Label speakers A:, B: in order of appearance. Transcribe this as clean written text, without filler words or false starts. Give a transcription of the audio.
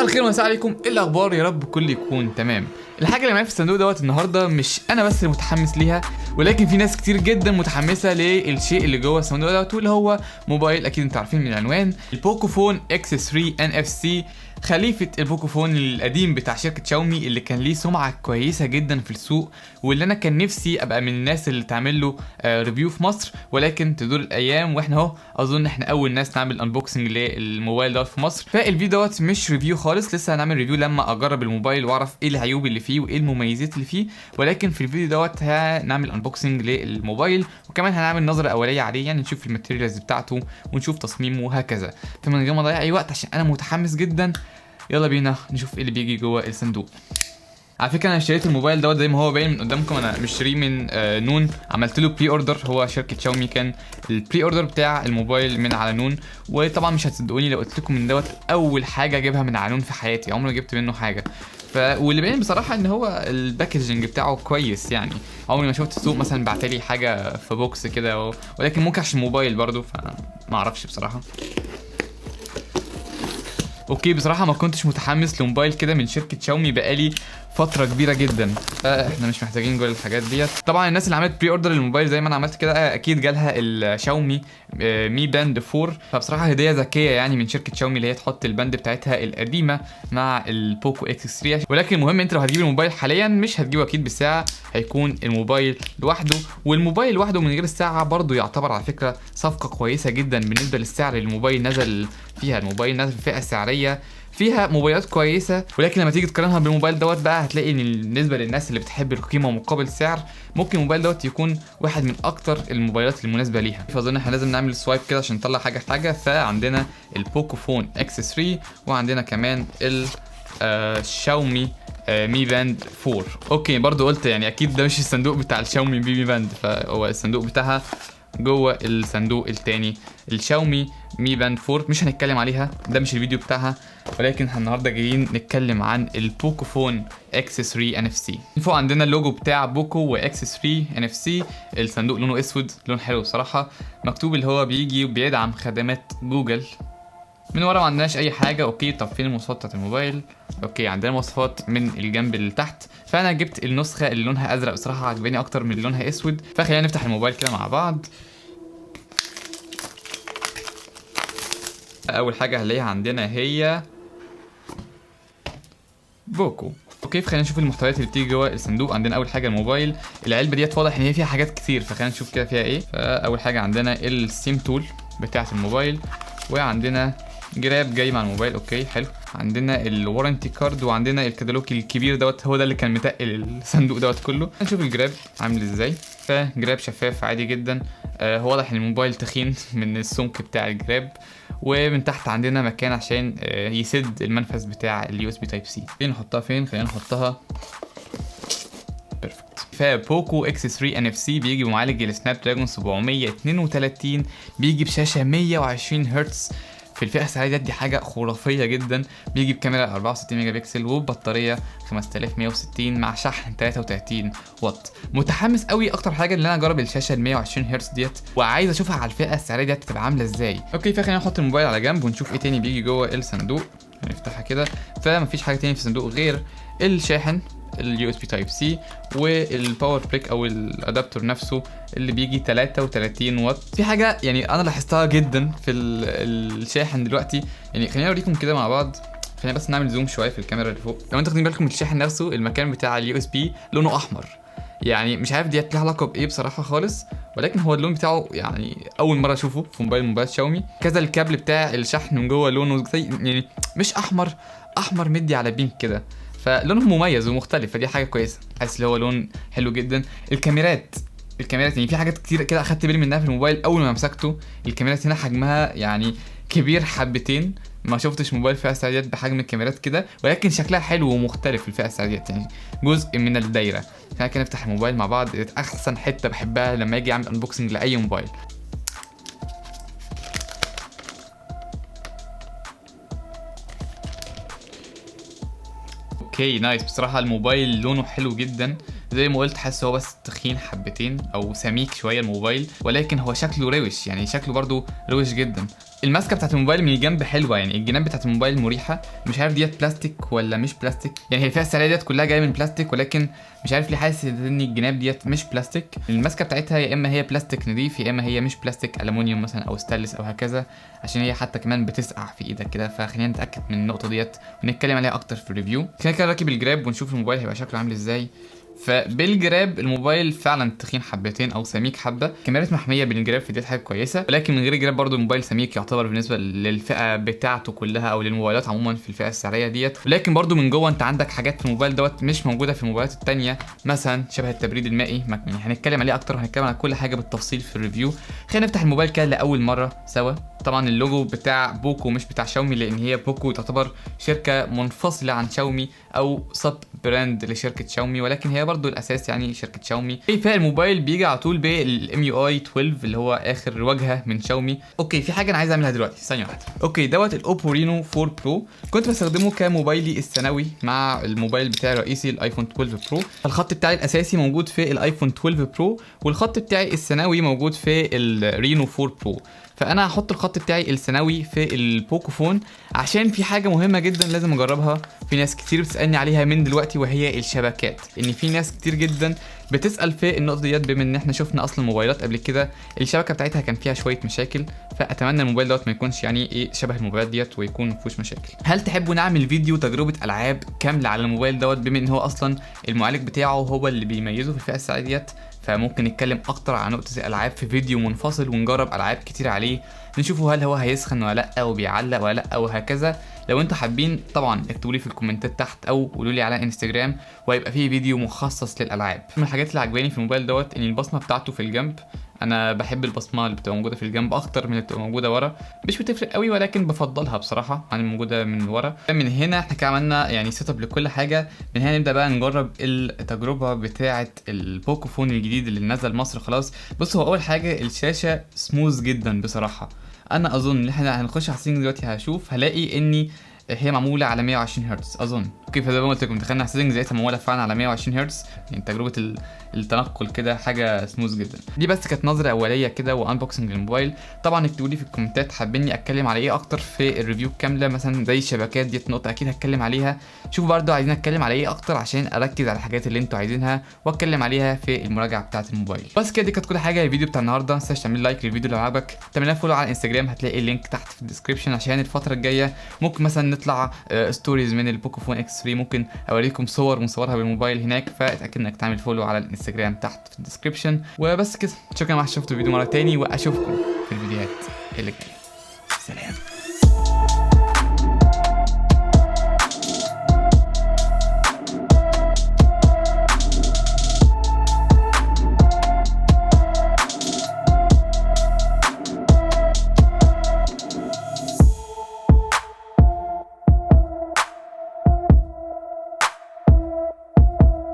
A: الخير ومساء عليكم، ايه الاخبار؟ يا رب كل يكون تمام. الحاجة اللي معايا في الصندوق دوت النهارده مش انا بس اللي متحمس ليها، ولكن في ناس كتير جدا متحمسة للشيء اللي جوه الصندوق دوت، واللي هو موبايل، اكيد انتوا عارفين من العنوان، ال Pocophone X3 NFC، خليفة ال Pocophone القديم بتاع شركة شاومي اللي كان ليه سمعه كويسة جدا في السوق، واللي انا كان نفسي ابقى من الناس اللي تعمل له review في مصر، ولكن تدور الايام واحنا اهو اظن احنا اول ناس نعمل unboxing للموبايل دوت في مصر. فالفيديو دوت مش review خالص، لسه هنعمل review لما اجرب الموبايل واعرف ايه العيوب اللي فيه وايه المميزات اللي فيه، ولكن في الفيديو دوت هنعمل unboxing للموبايل، وكمان هنعمل نظره اوليه عليه، يعني نشوف ال materials بتاعته ونشوف تصميمه وهكذا. فمن غير ما اضيع اي وقت عشان انا متحمس جدا، يلا بينا نشوف ايه اللي بيجي جوه الصندوق. على فكرة انا اشتريت الموبايل دوت زي ما هو باين من قدامكم، انا مشتريه من نون، عملت له pre-order. هو شركة شاومي كان ال pre-order بتاع الموبايل من على نون، وطبعا مش هتصدقوني لو قلت لكم ان دوت اول حاجة اجيبها من على نون في حياتي، عمري ما جبت منه حاجة. واللي باين بصراحة ان هو ال packaging بتاعه كويس، يعني عمري ما شفت السوق مثلا بعتلي حاجة في box كده، ولكن ممكن عشان موبايل برضو، فما اعرفش بصراحة. okay، بصراحة ما كنتش متحمس لموبايل كده من شركة شاومي بقالي فترة كبيرة جدا، احنا مش محتاجين كل الحاجات ديت. طبعا الناس اللي عملت pre-order للموبايل زي ما انا عملت كده اكيد جالها الشاومي Mi Band 4، فبصراحة هديه ذكية يعني من شركة شاومي اللي هي تحط ال band بتاعتها القديمة مع ال Poco X3. ولكن المهم انت لو هتجيب الموبايل حاليا مش هتجيبه اكيد بالساعة، هيكون الموبايل لوحده، والموبايل لوحده من غير الساعة برضو يعتبر على فكرة صفقة كويسة جدا بالنسبة للسعر اللي الموبايل نزل فيها. الموبايل نزل في فئة سعريه فيها موبايلات كويسة، ولكن لما تيجي تقارنها بالموبايل دوت بقى هتلاقي ان بالنسبة للناس اللي بتحب القيمة مقابل سعر، ممكن الموبايل دوت يكون واحد من اكتر الموبايلات المناسبة ليها. فاظن احنا لازم نعمل swipe كده عشان نطلع حاجة حاجة. فعندنا ال Pocophone X3، وعندنا كمان الشاومي Mi Band 4. okay، برضو قلت يعني اكيد ده مش الصندوق بتاع الشاومي Mi Band، فهو الصندوق بتاعها جوه الصندوق التاني. الشاومي Mi Band 4 مش هنتكلم عليها، ده مش الفيديو بتاعها، ولكن احنا النهارده جايين نتكلم عن ال Pocophone X3 NFC. فوق عندنا اللوجو بتاع بوكو و X3 NFC، الصندوق لونه اسود، لون حلو بصراحة، مكتوب اللي هو بيجي وبيدعم خدمات جوجل. من ورا ما عندناش اي حاجة. okay، طب فين المواصفات بتاعت الموبايل؟ okay، عندنا مواصفات من الجنب اللي تحت. فانا جبت النسخة اللي لونها ازرق، بصراحة عجباني اكتر من اللي لونها اسود. فخلينا نفتح الموبايل كده مع بعض. اول حاجة هنلاقيها عندنا هي بوكو. okay، فخلينا نشوف المحتويات اللي بتيجي جوه الصندوق. عندنا اول حاجة الموبايل، العلبة ديت واضح ان هي فيها حاجات كتير، فخلينا نشوف كده فيها ايه. فاول حاجة عندنا ال SIM tool بتاعه الموبايل، وعندنا جراب جاي مع الموبايل. okay حلو. عندنا ال warranty card، وعندنا الكتالوج الكبير دوت، هو ده اللي كان متقل الصندوق دوت كله. نشوف الجراب عامل ازاي. فجراب شفاف عادي جدا، هو واضح ان الموبايل تخين من السمك بتاع الجراب. ومن تحت عندنا مكان عشان يسد المنفذ بتاع ال USB Type C. فين نحطها؟ فين؟ خلينا نحطها perfect. ف Poco X3 NFC بيجي بمعالج ال Snapdragon 732، بيجي بشاشة 120 هرتز في الفئة السعرية دي حاجة خرافية جدا. بيجي بكاميرا 64 ميجا بكسل وبطاريه 5160 مع شحن 33 واط. متحمس قوي اكتر حاجة ان انا اجرب الشاشة ال 120 هرتز ديت، وعايز اشوفها على الفئة السعرية ديت تبقى عامله ازاي. okay، فخلينا نحط الموبايل على جنب ونشوف ايه تاني بيجي جوه الصندوق. هنفتحها كده، فمفيش حاجة تاني في الصندوق غير الشاحن ال USB Type C وال power brick او ال adapter نفسه اللي بيجي 33 واط. في حاجة يعني انا لاحظتها جدا في الشاحن دلوقتي، يعني خليني اوريكم كده مع بعض. خلينا بس نعمل zoom شوية في الكاميرا اللي فوق. لو انتوا واخدين بالكم الشاحن نفسه المكان بتاع ال USB لونه احمر، يعني مش عارف ديت ليها علاقة بايه بصراحة خالص، ولكن هو اللون بتاعه يعني اول مرة اشوفه في موبايل شاومي. كذا الكابل بتاع الشحن من جوه لونه زي يعني مش احمر، احمر مدي على pink كده، فلونهم مميز ومختلف، فدي حاجة كويسة. حاسس اللي هو لون حلو جدا. الكاميرات يعني في حاجات كتير كده اخدت بالي منها في الموبايل اول ما مسكته. الكاميرات هنا حجمها يعني كبير حبتين، ما شفتش موبايل فئة السعرية بحجم الكاميرات كده، ولكن شكلها حلو ومختلف في الفئة السعرية، يعني جزء من الدايرة. خلينا كده نفتح الموبايل مع بعض. احسن حتة بحبها لما اجي اعمل unboxing لاي موبايل. okay nice، بصراحة الموبايل لونه حلو جدا. زي ما قلت حاسس هو بس تخين حبتين او سميك شوية الموبايل، ولكن هو شكله روش، يعني شكله برده روش جدا. الماسكه بتاعت الموبايل من الجنب حلوة، يعني الجناب بتاعت الموبايل مريحه. مش عارف ديت بلاستيك ولا مش بلاستيك، يعني هي الفئة السعرية ديت كلها جاية من بلاستيك، ولكن مش عارف ليه حاسس ان الجناب ديت مش بلاستيك. الماسكه بتاعتها يا اما هي بلاستيك نظيف يا اما هي مش بلاستيك، الومنيوم مثلا او ستانلس او هكذا، عشان هي حتى كمان بتسقع في ايدك كده. فخلينا نتاكد من النقطة ديت ونتكلم عليها اكتر في ال review. كده كده راكب الجراب ونشوف الموبايل هيبقى شكله عامل ازاي. فبالجراب الموبايل فعلا تخين حبتين او سميك حبه، كاميرات محمية بالجراب في ديت حاجة كويسة، ولكن من غير الجراب برضو الموبايل سميك يعتبر بالنسبة للفئه بتاعته كلها او للموبايلات عموما في الفئة السعرية ديت. ولكن برضو من جوه انت عندك حاجات في الموبايل دوت مش موجودة في الموبايلات الثانية، مثلا شبه التبريد المائي، يعني هنتكلم عليه اكتر وهنتكلم على كل حاجة بالتفصيل في ال review. خلينا نفتح الموبايل كده لاول مرة سوا. طبعا اللوجو بتاع بوكو مش بتاع شاومي، لان هي بوكو تعتبر شركة منفصلة عن شاومي او sub brand لشركة شاومي، ولكن هي برضو الاساس يعني شركة شاومي. فالموبايل بيجي على طول بال MIUI 12 اللي هو اخر واجهه من شاومي. okay، في حاجة انا عايز اعملها دلوقتي، ثانية واحدة. okay، دوت الاوبو رينو 4 برو كنت بستخدمه كموبايلي الثانوي مع الموبايل بتاعي الرئيسي الايفون 12 برو. الخط بتاعي الاساسي موجود في الايفون 12 برو، والخط بتاعي الثانوي موجود في الرينو 4 برو. فانا هحط الخط بتاعي الثانوي في البوكو فون عشان في حاجة مهمة جدا لازم اجربها، في ناس كتير بتسالني عليها من دلوقتي، وهي الشبكات. ان في ناس كتير جدا بتسال في النقطة ديت، بما ان احنا شفنا اصلا موبايلات قبل كده الشبكة بتاعتها كان فيها شوية مشاكل، فاتمنى الموبايل دوت ما يكونش يعني ايه شبه الموبايلات ديت ويكون ما فيهوش مشاكل. هل تحبوا نعمل فيديو تجربه العاب كاملة على الموبايل دوت، بما ان هو اصلا المعالج بتاعه هو اللي بيميزه في الفئة السعرية ديت؟ فممكن نتكلم اكتر عن نقطة الالعاب في فيديو منفصل ونجرب العاب كتير عليه، نشوفه هل هو هيسخن ولا لا وبيعلق ولا لا وهكذا. لو انتوا حابين طبعا اكتبوا لي في الكومنتات تحت او قولوا لي على انستجرام، وهيبقى فيه فيديو مخصص للالعاب. من الحاجات اللي عجباني في الموبايل دوت ان البصمة بتاعته في الجنب، انا بحب البصمة اللي بتبقى موجودة في الجنب اكتر من اللي بتبقى موجودة ورا، مش بتفرق قوي ولكن بفضلها بصراحة عن الموجودة من ورا. من هنا احنا كده عملنا يعني setup لكل حاجة. من هنا نبدا بقى نجرب التجربة بتاعه البوكو فون الجديد اللي نزل مصر خلاص. بص، هو اول حاجة الشاشة سموث جدا بصراحة. انا اظن ان احنا هنخش على ال settings دلوقتي، هشوف هلاقي اني هي معمولة على 120 هرتز اظن. okay، فزي ما قلت لكم دخلنا على ال settings لقيتها معمولة فعلا على 120 هرتز، يعني تجربه التنقل كده حاجة سموث جدا. دي بس كانت نظره اوليه كده و unboxing للموبايل. طبعا اكتبوا لي في الكومنتات حابيني اتكلم على ايه اكتر في ال review الكاملة، مثلا زي الشبكات ديت نقطة اكيد هتكلم عليها. شوفوا برده عايزين اتكلم على ايه اكتر عشان اركز على الحاجات اللي انتوا عايزينها واتكلم عليها في المراجعة بتاعه الموبايل. بس كده دي كانت كل حاجة الفيديو بتاع النهارده. ما تنساش تعمل like للفيديو لو عجبك، تعمل follow على الانستجرام، هتلاقي ال link تحت في ال description، عشان الفترة الجاية ممكن مثلا نطلع stories من البوكو فون اكس 3، ممكن اوريكم صور مصورها بالموبايل هناك، فاتاكد انك تعمل follow على الانستجرام تحت في ال description. وبس كده، شكرا ما شفتوا الفيديو مرة تاني، واشوفكم في الفيديوهات اللي جاية.